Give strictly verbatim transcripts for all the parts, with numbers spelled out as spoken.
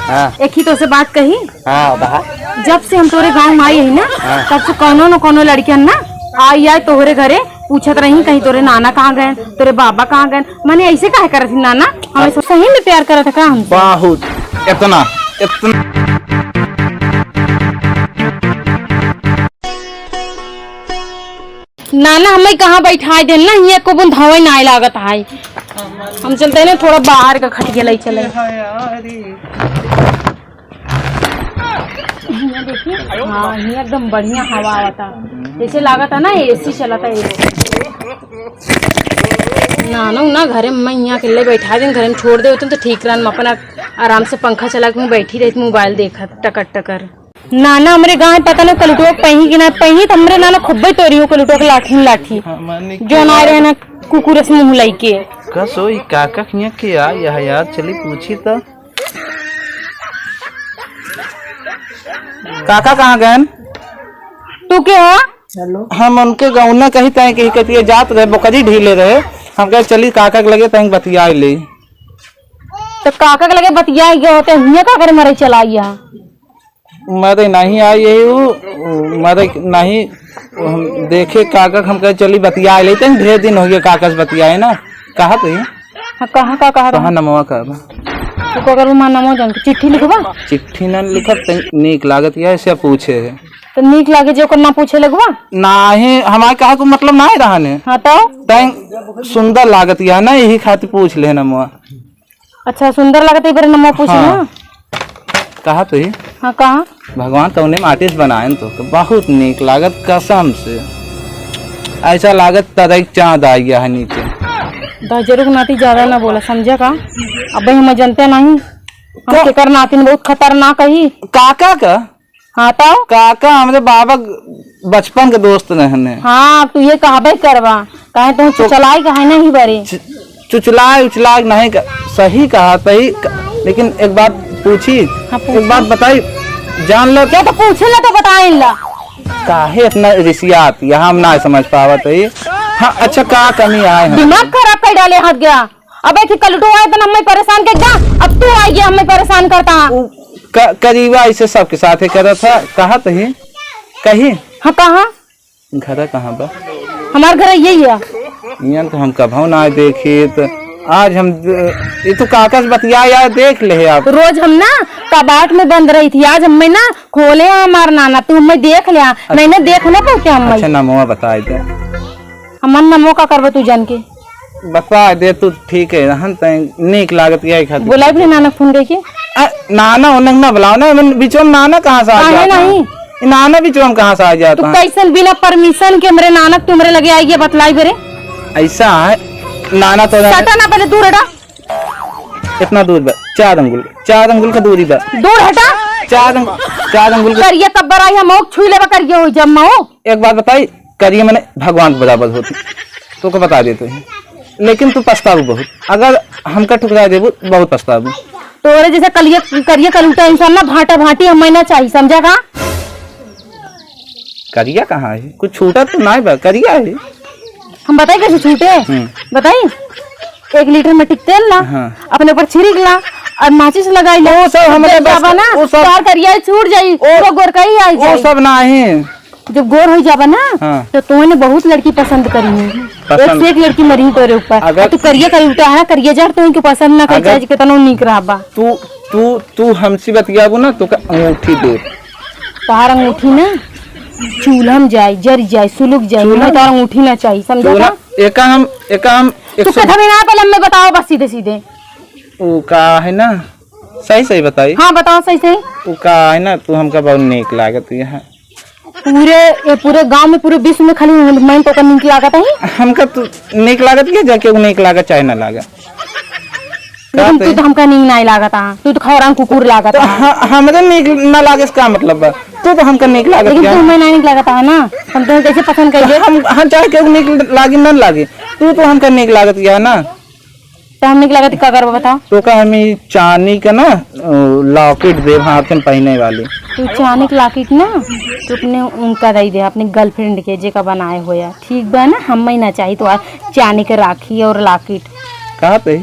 हाँ। एक ही तोसे बात कही। हाँ, बहा। जब से हम तोरे गाँव में आई ही ना, हाँ। तब से कौनो न कौनो लड़कियन ना आई, आई तोहरे घरे पूछत रही, कहीं तोरे नाना कहाँ गए, तोरे बाबा कहाँ गए। मने ऐसे काहे करत ही नाना? हमें हाँ। सही में प्यार करत है का हमसे? बहुत। इतना, इतना। नाना, हमें कहाँ बैठाए देन ना, हियाँ को बुन धावे नाय लागत है। हम चलते हैं ना, थोड़ा बाहर का खटिया ले चले। हियाँ देखिए, हाँ, हियाँ एकदम बढ़िया हवा आवता, जैसे लागत है ना एसी चलता है। नाना, ना घरे में हियाँ अकेले बैठा देन, घरे में छोड़ दे होते तो ठीक रहन, हम अपना आराम से पंखा चला के मैं बैठी रहती, मोबाइल देखत टकर टकर। नाना, हमरे गाँव पता ना कलुटवा पही कि ना पही, त हमरे नाना खुब्बे तोरी हो कलुटवा के लाठी में लाठी। हाँ, माने जो ना रहे ना कुकुर से मुँह लइके। कस होई काका हियाँ के आ, यह यार चली पूछी त। काका कहाँ गएन? तू के हो? हम उनके गौना कही तय कि कतिये जात रहे, बोकरी ढीले रहे, हम कहे चली काका के लगे तय बतियाए ले। तो काका के लगे बतियाए गए होते, हियाँ का करे मरे चला आइया? मरे नहीं आई यही उ, मरे नहीं, हम देखे काका के, हम कहे चली बतिया लेते हैं, ढेर दिन हो गया काका से बतियाए ना। कहा तो ही? हाँ, कहाँ का कहा कहाँ रहा? नमवा का बा? तू का करू माँ नमो जान के चिट्ठी लिखबा? चिट्ठी ना लिखब, तैं नीक लागत या ऐसे पूछे है। तो नीक लागे जे ओकर ना पूछे लगबा? नाही, हमारे कहा को मतलब ना है रहने। हाँ तो? तैं सुंदर लागत या ना, यही खातिर पूछ ले नमवा। अच्छा, सुंदर लागत है, बारे नमो पूछी हाँ। ना। कहा तो ही? हाँ, कहा? भगवान कौने माटी से बनाएन तो, तो बहुत नीक लागत कसम से। ऐसा लागत तरह चाँद आ गया है नीचे। दहजरू के नाती ज्यादा ना बोला, समझा का? अब हम जनते नहीं, हम का? केकर नातिन बहुत खतरनाक ही। काका का? हाँ तो? काका हमरे बाबा ग-, बचपन के दोस्त रहने। हाँ, तू ये कहबे करबा, काहे तो तो चुचलाई कहे नहीं बरे। चु-, चुचलाए उचलाए नहीं क-, सही कहा, सही क-, लेकिन एक बात पूछी, हाँ, पूछी। एक बात बताई, जान लो। क्या तो पूछे ला तो बताइन ला। काहे इतना रिसियात, यहाँ हम ना समझ पावत है। हाँ, अच्छा, का कमी आए हम? दिमाग खराब कर डाले हाथ गया। अबे कि कलटू आए तो हमें परेशान के जा, अब तू आई गया हमें परेशान करता। उ क-, करीबा ऐसे सबके साथे करत है, कहा तो ही, कही। हाँ, कहा? घर कहाँ बा? हमार घर यही है। इयन तो हम कभौ ना देखी, तो आज हम, ये तो काका से बतिया यार, देख ले आप। रोज हम ना कबाट में बंद रही थी, आज हमें ना खोले हैं हमार नाना, तू हमें देख ले, अच्छा। मैंने देख ना पाते हम। अच्छा, नमवा बताए दे। हमन ना मौका करबे तू जान के। बता दे तू, ठीक है, रहन तैं नीक लागत यही खातिर। बोलाई भी नाना फोन करके। आ, नाना उन्हें ना बुलाओ ना, मन बीचों में नाना कहाँ से आ काहे जाता है? नहीं? ये नाना बीचों में कहाँ से आ जाता तू है? कैसन बिना परमिशन के मेरे नाना तुमरे लगे आई है, बतलाई बेरे। ऐसा है, नाना तो ना सटा ना, पहले दूर हटा। कितना दूर बा? चार अंगुल, चार अंगुल का दूरी बा। दूर हटा। चार अंगुल, चार अंगुल का करिया कब्बर आई, हम ओक छुई लेबा करिया हो जब मऊ। एक बात बताई, करिए मने भगवान के बराबर होती, तो को बता देते हैं, लेकिन तू पछताबू बहुत, अगर हमका ठुकरा देबू बहुत पछताबू। तोरे जैसे कलिया, करिया कलूटा इंसान ना भाटा भाटी हमें ना चाहिए, समझा का? करिया कहाँ है? कुछ छूटा तो ना बा, करिया है। हम बताई कैसे छूटे? हम्म। बताई, एक लीटर में टिक तेल ला, हाँ। अपने ऊपर छिड़क ला और माचिस लगाई ला। वो सब हमरे जब बस जाबा ना, वो सब तार करिया छूट जाई, वो पूरा गोरकाई आई वो जाई। सब नाही। जब गोर हो जाबा ना, हाँ। तो तोहने बहुत लड़की पसंद करी है। पसंद। एक से एक लड़की मरी तोरे ऊपर। अगर और तू करिया कलूटा है, करिया जड़ तोहन के पसंद ना कर अगर चाहे, कितनो नीक रहबा। तू, तू, तू हमसे बतियाबू ना, तो का अंगूठी दे। तोहार अंगूठी ना चूल्हा में जाए, जर जाए, सुलुक जाए, चूल्हा? हमें तोहार अंगूठी ना चाहिए, समझा चूल्हा? था? एका हम, एका हम एक तो सौ कथा में ना पहले हमें बताओ बस सीधे सीधे। वो का है ना, सही सही बताई। हाँ, बताओ सही सही। वो का है ना, तू हमका बहुत नीक लागत है। पूरे, ये पूरे गांव में, पूरे विश्व में खाली मैं तो का नीक लागत है। हमका तू नीक लागत के, जाके वो नीक लागत चाहे ना लागत। लेकिन तू तो हमका नीक नाई लागत आ, तू तो खौरान कुकुर लागत तो आ। ह-, हमरे नीक ना लागे से का मतलब बा? तू तो हमका नीक लागत लेकिन तू हमें नाई नीक लागत आ ना, हम तो कैसे पसंद करिए? हम, हम चाहे केहू नीक लागे ना लागे, तू तो हमका नीक लागत या ना। तो हम नीक लागत का करबा बताओ? तो का हम ई चांदी का ना, अ, लॉकेट देब हाथ में पहने वाली। तू चांदी के लॉकेट ना, तू अपने उनका दे दे, अपने गर्लफ्रेंड के, जेका बनाए होया, ठीक बा ना? हमें ना चाहिए तो चांदी के राखी और लॉकेट। कहा पे?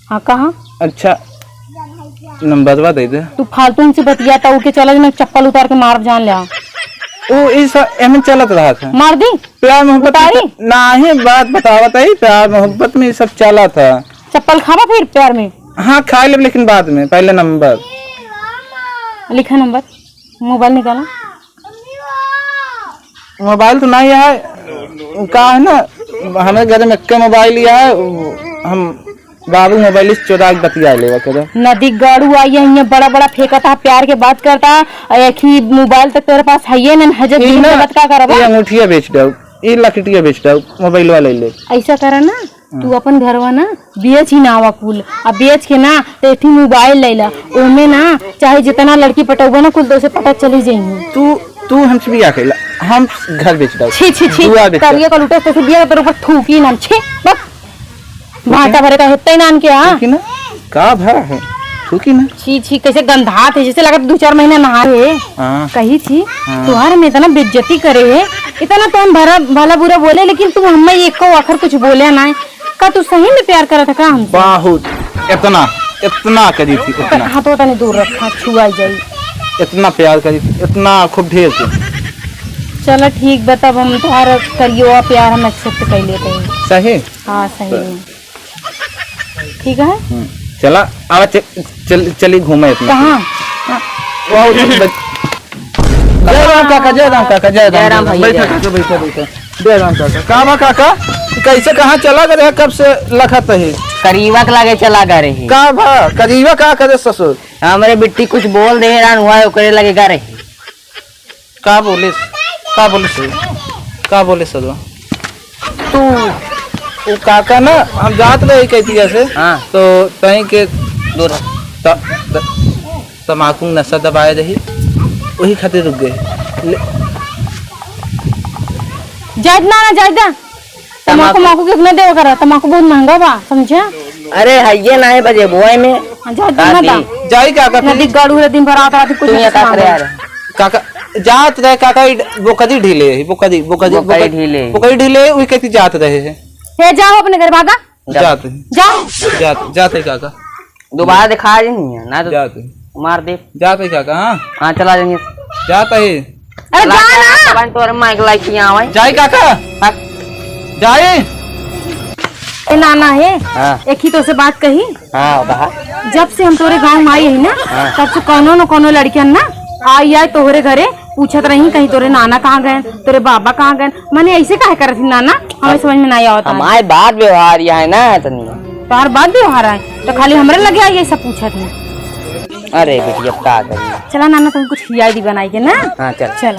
हाँ, कहाँ? अच्छा, नंबरवा दे दे। तू फालतू हमसे बतियाता, उके चला जा, मैं चप्पल उतार के मारब, जान ल्या। ओ, ई सब एमन चलत रहत है। मार दी? प्यार मोहब्बत में उतारी? तो, नाही, बात बतावत है, प्यार मोहब्बत में ई सब चलत है। चप्पल खाबा फिर प्यार में? हाँ, खा लेब, लेकिन बाद में, पहले नंबर। लिखा नंबर, मोबाइल निकाला। मोबाइल तो नाही है, का है ना, हमरे घर में एक्के मोबाइल ही है, हम बाबू मोबाइल से चोरा के बतिया लेवा करो। नदी गाड़ू आई है, यहाँ बड़ा बड़ा फेंकता, प्यार के बात करता, और एक ही मोबाइल तक तेरे पास है ये ना, हजत ई दिन ना, के बात का करबा? ये अंगूठिया बेच दो, ये लकटिया बेच दो, मोबाइल वाले ले। ऐसा करा ना, तू अपन घरवा ना बेच ही ना आवा कुल, आ बेच के ना तो एक ठे मोबाइल ले ला, ओमे ना चाहे जितना लड़की पटौबा ना कुल तो से पटा चली जाइए। तू, तू हमसे बियाह कैला, हम घर बेच दो। छी, छी, छी, दुआ बेच दो। करिया का लुटे तो से बियाह तेरे ऊपर थूकी ना, छी, बस। भाटा भरे का हेत्ते नान के, हाँ? थूकी ना? का भरा है? थूकी ना? छी, छी, कैसे गंधात है, जैसे लगत दू चार महीना नहा है। हाँ। कही छी, हाँ। तुहार में इतना बेइज्जती करे है, इतना तो हम भरा, भला बुरा बोले, लेकिन तू हमें एको आखर कुछ बोले ना है। का तू सही में प्यार करत है का हमसे? बहुत, इतना, इतना करी थी, इतना। हाथों तनी दूर रखा, छुआ जाई। इतना प्यार करी थी, इतना खूब ढेर के। चला ठीक बा, तब हम तुहार करियो प्यार हम accept कर लेते हैं। सही? हाँ, सही में। ठीक है? हम्म, चला, आवा, च-, चल, चली घूमे इतना। कहाँ? हाँ, वाह, उधर बच-, जय राम काका, जय राम काका, जय राम, जय राम भैया, बैठा जय राम। काका, बैठा, बैठा। जय राम काका। का बा काका? कैसे कहाँ चला गए रहे, कब से लखत है? करीबा के लगे चला गए रहे। का बा? करीबा का करे ससुर? हमरे बिट्टी कुछ बोल दे रहन हुआ, ओकरे लगे गए रहे। का बोलिस? का बोलिस? का बोलिस सजवा? तू, उ काका ना, हम जात रहे कई दिया से, हाँ। तो तहीं के दूर। त-, त-, तमाकू नशा दबाए रही, वही खातिर रुक गए। ले- जाइत ना, ना जाइत ना। तमाकू, तमाकू। तमाकू कितना देवे करा? तमाकू बहुत महंगा बा, समझा? अरे, हइये ना है बजे बोए में। हाँ, जा, का ना दी? दा। जाई काका, नदी फिर? गाड़ू रे, दिन भर आवत रहती, कुछ तू यहाँ नहीं का करे आ खाना। रहे? काका, जात रहे काका, ई बोकरी ढीले है, बोकरी, बोकरी, बोकरी बोकरी, ढीले। बोकरी ढीले, वही कहती जात रहे है। हे, जाओ अपने घर, भागा। जा। जात है। जा। जात, जात है काका। दोबारा दिखा जी नहीं है ना तो जात है। मार दे। जात है काका, हाँ? हाँ, चला जाएंगे। जात है। अरे चला जा जा, ना। अपन तोरे माइक लाइक किया आवे। जाई काका। हाँ। जाई। ए नाना है, हाँ। एक ही तो से बात कही। हाँ, बहा। जब से हम तोरे गाँव में आई है ना, हाँ। तब से कौनो न कौनो लड़कियन ना आई, आई तोहरे घरे पूछत रही, कहीं तोरे नाना कहाँ गए, तोरे बाबा कहाँ गए, माने ऐसे काहे करत ही नाना, हमें हम-, समझ में नहीं आवत है। हमारे बात व्यवहार यह है ना तनी। तोहार बात व्यवहार है, तो खाली हमरे लगे आई, ये सब पूछत है। अरे बेटी, अब का करी? चला नाना, तुम कुछ खियाई दी बनाई के ना। हाँ, चल। चल।